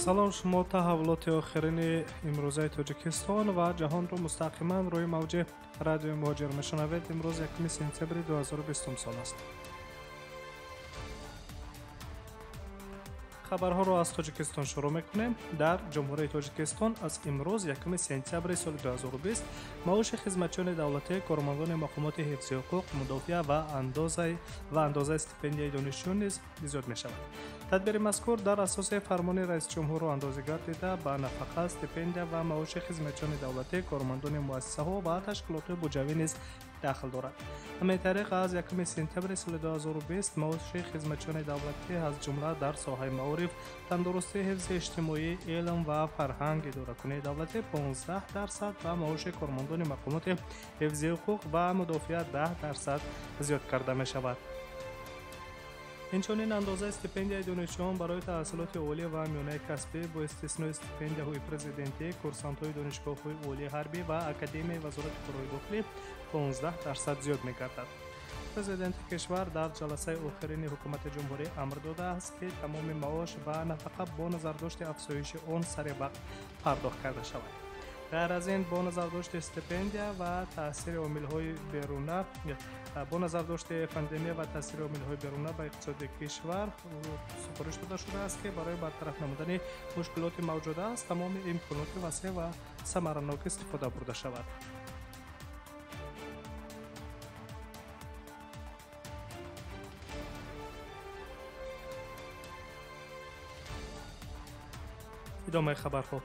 Салом, шумо таҳаввулоти охирини имрӯзаи Тоҷикистон ва ҷаҳонро мустақиман рӯи мавҷи радиои Муҳоҷир мешунавед. Имрӯз 1 сентябри 2020 сол аст. Хабарҳоро аз Тоҷикистон шурӯъ мекунем. Дар Ҷумҳурии Тоҷикистон аз имрӯз 1 сентябри соли 2020 маоши хизматчиёни давлатӣ, кормандони мақомоти ҳифзи ҳуқуқ, мудофиа ва андозаи стипендияи донишҷӯ низ зиёд мешавад. Тадбири мазкур дар асоси фармони раисҷумҳурро андозӣ гардида ба нафақа, стипендия ва маоши хизматчиёни давлатӣ, кормандони муассисаҳо ва ташкилотҳои буҷавӣ низ дахл дорад. Ҳамин тариқ аз 1 сентябри соли 2020 маоши хизматчиёни давлатӣ аз ҷумла дар соҳаи маориф, тандурустӣ, ҳифзи иҷтимоӣ, илм ва фарҳанг, идоракунии давлатӣ 15% ва маоши кормандони мақомоти ҳифзи ҳуқуқ ва мудофиа 10% зиёд карда мешавад. Инчунин андозаи стипендияи донишҷӯён барои таҳсилоти олӣ ва миёнаи касбӣ бо истиснои стипендияҳои президентӣ, курсантҳои донишгоҳҳои олии ҳарбӣ ва Академияи вазорати корҳои дохилӣ 15% зиёд мегардад. Президенти кишвар дар ҷаласаи охирини ҳукумати ҷумҳурӣ амр додааст, ки тамоми маош ва нафақа бо назардошти афзоиши он сари вақт пардохт карда шавад. Ғайр аз ин, бо назардошти стипендия ва таъсири омилҳои беруна, бо назардошти пандемия ва таъсири омилҳои беруна ба иқтисоди кишвар супориш дода шудааст, ки барои бартараф намудани мушкилоти мавҷуда аз тамоми имконоти васеъ ва самаранок истифода бурда шавад. Идомаи хабарҳо.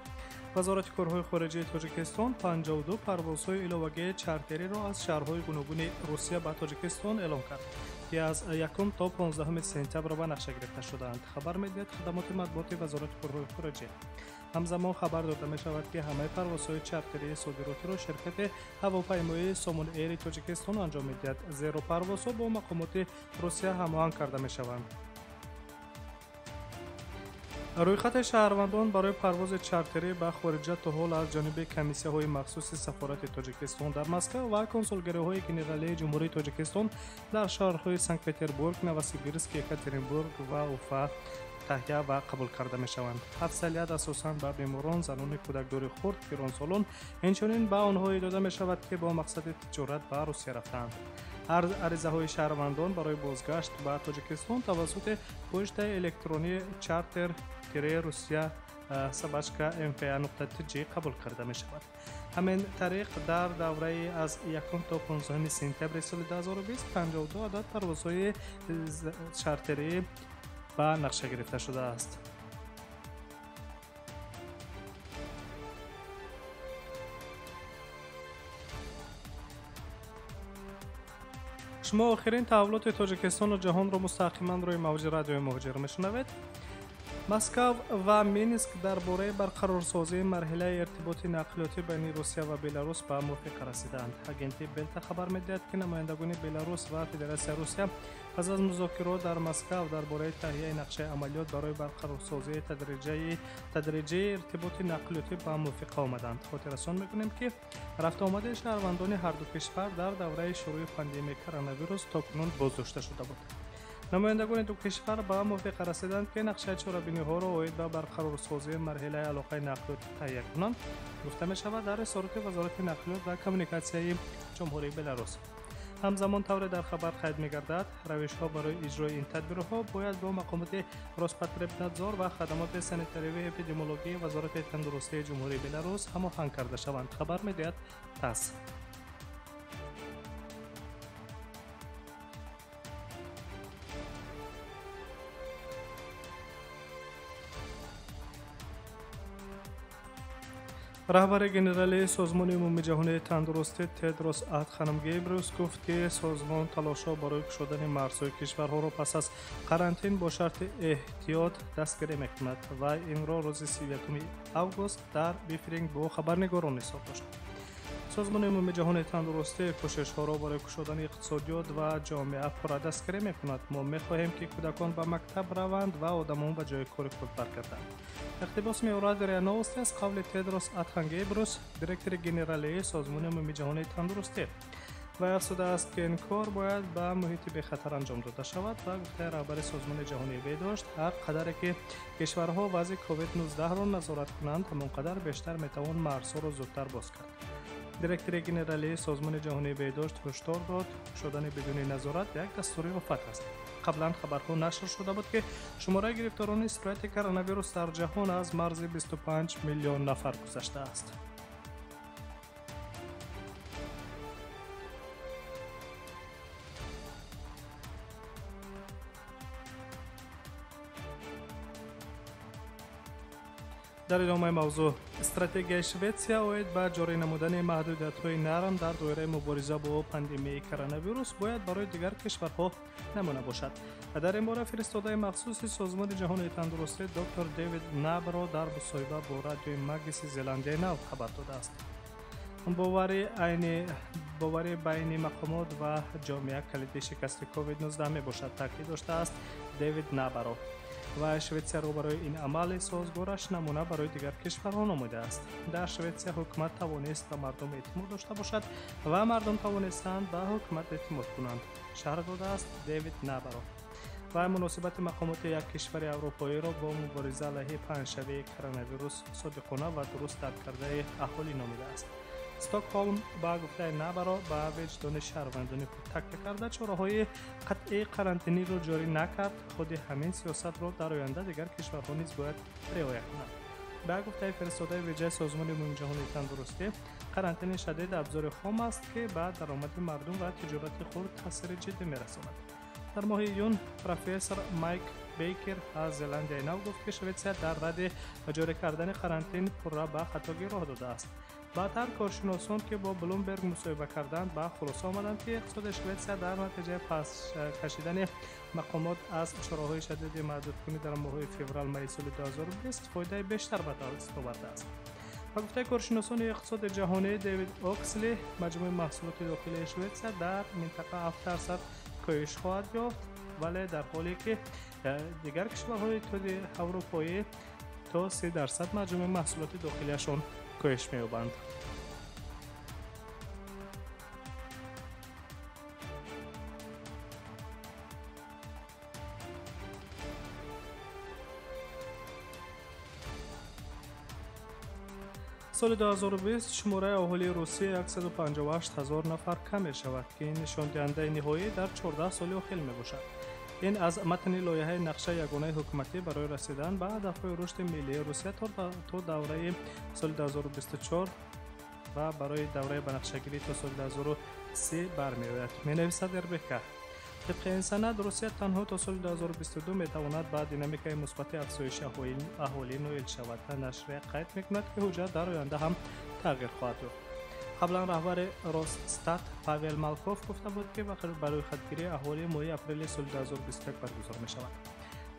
Вазорати корҳои хориҷии Тоҷикистон 52 парвозҳои иловагии чартериро аз шаҳрҳои гуногуни Русия ба Тоҷикистон эълон кард, ки аз 1 то 15 сентябр ба нақша гирифта шудаанд, хабар медиҳад хадамоти матбуоти Вазорати корҳои хориҷӣ. Ҳамзамон хабар дода мешавад, ки ҳамаи парвозҳои чартерии содиротиро ширкати ҳавопаймоии Сомон Эйри Тоҷикистон анҷом медиҳад, зеро парвозҳо бо мақомоти Русия ҳамоҳанг карда мешаванд. Рӯйхати шаҳрвандон барои парвози чартерӣ ба хориҷа то ҳол аз ҷониби комиссияҳои махсуси сафорати Тоҷикистон дар Москва ва консулгариҳои генералии Ҷумҳурии Тоҷикистон дар шаҳрҳои Санкт-Петербург, Новосибирск, Екатеринбург ва Уфа таҳия ва қабул карда мешаванд. Афзалият асосан ба беморон, занони кӯдакдори хурд, пиронсолон, инчунин ба онҳое дода мешавад, ки бо мақсади тиҷорат ба Русия рафтаанд. Аризаҳои шаҳрвандон барои бозгашт ба Тоҷикистон тавассути почтаи электронии charter-russia@mfa.tj қабул карда мешавад. Ҳамин тариқ дар давраи аз 1 то 15 сентябри соли 2020 52 адад парвозҳои чартерӣ ба нақша гирифта шудааст. Шумо охирин таҳаввулоти Тоҷикистону ҷаҳонро мустақиман рӯи мавҷи радиои Муҳоҷир мешунавед. Москав ва Минск дар бораи барқарорсозии марҳилаи иртиботи нақлиётӣ байни Русия ва Беларус ба мувофиқа расидаанд. Агентии Белта хабар медиҳад, ки намояндагони Беларус ва Федератсияи Русия пас аз музокирот дар Москав дар бораи таҳияи нақшаи амалиёт барои барқарорсозии тадриҷии иртиботи нақлиётӣ ба мувофиқа омаданд. Хотиррасон мекунем, ки рафтуомади шаҳрвандони ҳарду кишвар дар давраи шурӯи пандемияи коронавирус то кунун боздошта шуда буд. Намояндагони ду кишвар ба мувофиқа расиданд, ки нақшаи чорабиниҳоро оид ба барқарорсозии марҳилаи алоқаи нақлиётӣ таҳия кунанд, гуфта мешавад дар исороти Вазорати нақлиёт ва коммуникатсияи Ҷумҳурии Беларус. Ҳамзамон тавре дар хабар қайд мегардад, равишҳо барои иҷрои ин тадбирҳо бояд бо мақомоти Роспотребнадзор ва хадамоти санитариву эпидемиологии Вазорати тандурустии Ҷумҳурии Беларус ҳамоҳанг карда шаванд, хабар медиҳад ТАСС. Раҳбари генералии Созмони умумиҷаҳонии тандурустӣ Тедрос Адханом Гебриус гуфт, ки созмон талошҳо барои кушодани марзҳои кишварҳоро пас аз карантин бо шарти эҳтиёт дастгирӣ мекунад ва инро рӯзи 31 август дар брифинг бо хабарнигорон изҳор дошт. Созмони умумиҷаҳонии тандурустӣ кӯшишҳоро барои кушодани иқтисодиёт ва ҷомеа пурра дастгирӣ мекунад. Мо мехоҳем, ки кӯдакон ба мактаб раванд ва одамон ба ҷои кори худ баргарданд. Иқтибос меорад РИА Новости аз қавли Тедрос Адхан Гебрус, директори генералии Созмони умумиҷаҳонии тандурустӣ. Вай афзудааст, ки ин кор бояд ба муҳити бехатар анҷом дода шавад. Ба гуфтаи раҳбари Созмони ҷаҳонии беҳдошт, ҳар қадаре ки кишварҳо вазъи COVID-19-ро назорат кунанд, ҳамон қадар бештар метавон марзҳоро зудтар боз кард. Директори генералии Созмони ҷаҳонии беҳдошт ҳушдор дод, кушодани бидуни назорат як дастури офат аст. Қаблан хабарҳо нашр шуда буд, ки шумораи гирифторони сирояти коронавирус дар ҷаҳон аз марзи 25 миллион нафар гузаштааст. Дар идомаи мавзӯъ, стратегияи Шветсия оид ба ҷорӣ намудани маҳдудиятҳои нарм дар доираи мубориза бо пандемияи коронавирус бояд барои дигар кишварҳо намуна бошад. Дар ин бора фиристодаи махсуси Созмони ҷаҳонии тандурустӣ доктор Дэвид Набро дар мусоҳиба бо радиои Магиси Зеландияи Нав хабар додааст. Боварӣ байни мақомот ва ҷомеа калиди шикасти COVID-19 мебошад, таъкид доштааст Дэвид Набаро. Ва Шветсияро барои ин амали созгораш намуна барои дигар кишварҳо номидааст. Дар Шветсия ҳукумат тавонист ба мардум эътимод дошта бошад ва мардум тавонистанд ба ҳукумат эътимод кунанд, шарҳ додааст Дэвид Набаро. Ва муносибати мақомоти як кишвари аврупоиро бо мубориза алайҳи паҳншавии коронавирус содиқона ва дуруст дарк кардаи аҳолӣ номидааст. Стокҳолм ба гуфтаи Набаро ба виҷдони шаҳрвандони худ такя карда чораҳои қатъии карантиниро ҷорӣ накард. Худи ҳамин сиёсатро дар оянда дигар кишварҳо низ бояд риоя кунанд. Ба гуфтаи фиристодаи виҷаи Созмони умумиҷаҳонии тандурустӣ, карантини шадид абзори хом аст, ки ба даромади мардум ва тиҷорати хурд таъсири ҷиддӣ мерасонад. Дар моҳи июн профессор Майк Бейкер аз Зеландияи Нав гуфт, ки Шветсия дар радди ҷорӣ кардани карантин пурра ба хатогӣ роҳ додааст. Баъдтар коршиносон, ки бо Блумберг мусоҳиба карданд, ба хулоса омаданд, ки иқтисоди Шветсия дар натиҷаи пас кашидани мақомот аз чораҳои шадиди маҳдудкунӣ дар моҳҳои феврал-майи соли 2020 фоидаи бештар ба даст овардааст. Ба гуфтаи коршиносони иқтисоди ҷаҳонӣ Дэвид Оксли, маҷмӯи маҳсулоти дохилии Шветсия дар минтақа 7% коҳиш хоҳад ёфт, вале дар ҳоле ки дигар кишварҳои иттиҳоди аврупоӣ то 30% маҷмӯи маҳсулоти дохилиашон коҳиш меёбанд. Соли 2020 шумораи аҳолии Русия 158 ҳазор нафар кам мешавад, ки ин нишондиҳандаи ниҳоӣ дар 14 соли охир мебошад. Ин аз матни лоиҳаи нақшаи ягонаи ҳукуматӣ барои расидан ба ҳадафҳои рушди миллии Русия то давраи соли 2024 ва барои давраи банақшагирӣ то соли 2030 бармеояд, менависад РБК. Тибқи ин санад, Русия танҳо то соли 2022 метавонад ба динамикаи мусбати афзоиши аҳолӣ ноил шавад. Нашрия қайд мекунад, ки ҳуҷҷат дар оянда ҳам тағйир хоҳад ёфт. Қаблан раҳбари Росстат Павел Малков гуфта буд, ки барои хатгирии аҳолӣ моҳи апрели соли 2021 баргузор мешавад.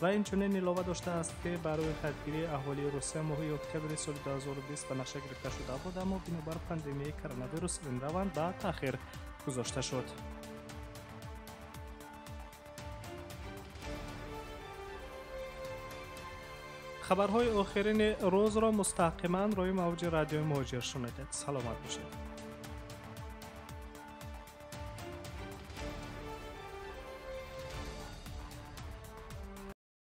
Ва инчунин илова доштааст, ки барои хатгирии аҳолии Русия моҳи октябри соли 2020 ба нақша гирифта шуда буд, аммо бинобар пандемияи коронавирус ин раванд ба таъхир гузошта шуд. Хабарҳои охирини рӯзро мустақиман рӯи мавҷи радиои Муҳоҷир шунидед. Саломат бошед.